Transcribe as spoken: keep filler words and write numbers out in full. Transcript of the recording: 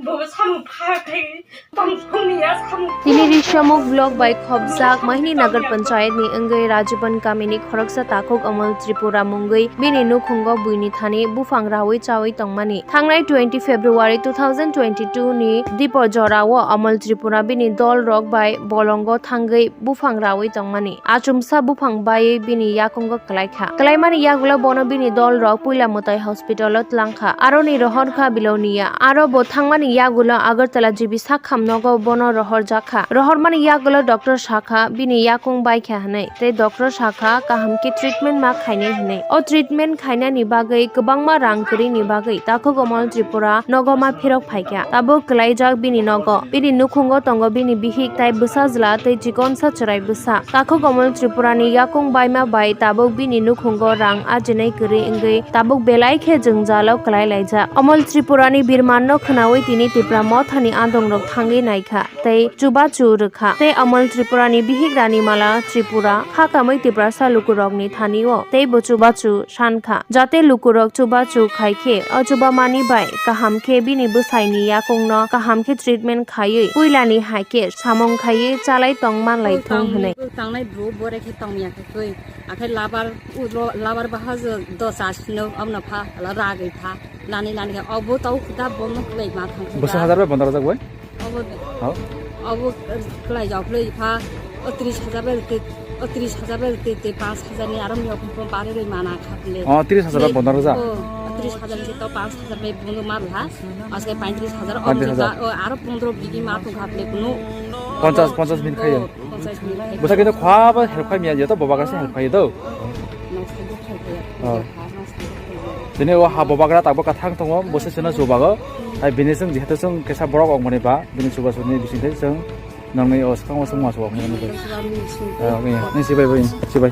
Bobo samung pha khai tong songni ya samung. Tini Rishamukh block bai khopjak Mahini Nagar Panchayat ni wngwi Rajiban kamini khoroksa takhuk Amol Tripura mungwi bini nukhungo buini thani buphang rawi chawi tongmani. Thangnai twenty February two thousand twenty-two ni dipor jorao Amol Tripura bini dol rok bai bolongo thangwi buphang rawi tongmani. Achomsa buphang baiwi bini yakungo kwlaikha. Kwlaimani yagulo bono bini dol rok puila mwtai hospital o tlangkha. Aroni rohor kha Bilonia. Aro bo thangmani yagulo Agartala G B Sakham nogo bono rohor jakha. Rohormani yagulo doctor sakha bini yakung baikha hwnwi. Tei doctor sakha kaham khe treatment ma khainai hwnwi. O treatment khainani bagwi kwbangma rang kwrwini bagwi takhuk Amol Tripura nogo ma phirok phaikha. Tabuk kwlaijak bini nogo. Bini nukhungo tongo bini bihik tai bwsajla tei chikonsa chwrai bwsa. Takhuk Amol Tripurani yakung baima bai tabuk bini nukhungo rang ajinai kwrwi wngwi tabuk belai khe jwngjalo kwlai laijak. Amol Tripurani birmanno khwnawi tini Tipra Mothani adongrok thangwi naikha tei chubachu rwkha. Tei Amol Tripurani bihik Ranimala Tripura kha kamwi Tiprasa lukurokni thanio teibo chubachu sankha, jate lukurok chubachu khai khe o chubamani bai kaham khe bini bwsaini yakungno kaham khe treatment khaiwi puilani hai khe samung khaiwi chalai tong manlai thung hwnwi. Tangnai bro bore khe tong ya khe koi akhai labar ulo labar baha jo dos asino amna pha la ragwi pha lani lani khe obo tau khuda bono klai ma thang. Bwsa hajar bai bondar jak bai? Obo, hao? Obo, eh, kwlai jok le pha, o tris hajar bai rite, o tris hajar bai rite, te panch hajar ni aro miyok pon pare roi mana khaple. O, tris hajar bai bondar jak? O, o tris hajar ni to panch hajar bai bondo mar ha. Aske paintris hajar, o, paintris hajar. O, aro pondro bigi ma to khaple kunu. Ponchas, ponchas min khayo. O, ponchas min khayo. Bwsa khe to khwa ba help khai miya je to boba gase help khai do. Noksa bo help khai. O. Tini o ha bobagra tabuk kathang tongo, bo se chwngno chubago. Hai bini chwng jehetu chwng kesa borok ongmani ba, bini chubachu ni bisingtwi chwng nangni o swkang o chwng ma chuba mani. Ah, oke, nang sibai bai, sibai.